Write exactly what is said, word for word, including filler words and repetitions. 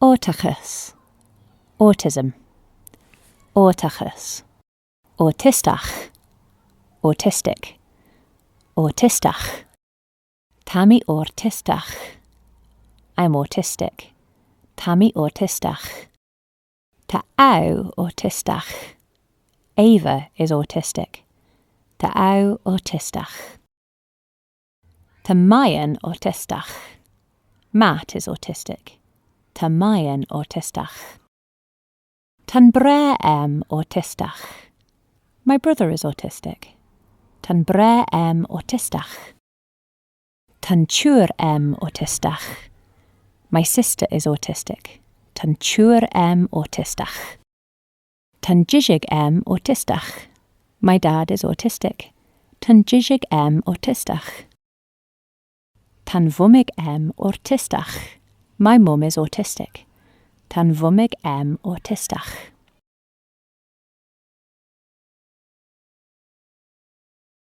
Oartaghys. Autism. Oartaghys. Autistagh. Autistic. Autistagh. Ta mee autistagh. I'm autistic. Ta mee autistagh. Ta oo autistagh. Ava is autistic. Ta oo autistagh. Ta Mayan autistagh. Matt is autistic. Ta Mayan autistagh. Ta'n braa aym autistagh. My brother is autistic. Ta'n braa aym autistagh. Ta'n çhioor aym autistagh. My sister is autistic. Ta'n çhioor aym autistagh. Ta'n jishig aym autistagh. My dad is autistic. Ta'n jishig aym autistagh. Ta'n vummig aym autistagh. My mum is autistic. Ta'n vummig aym autistagh.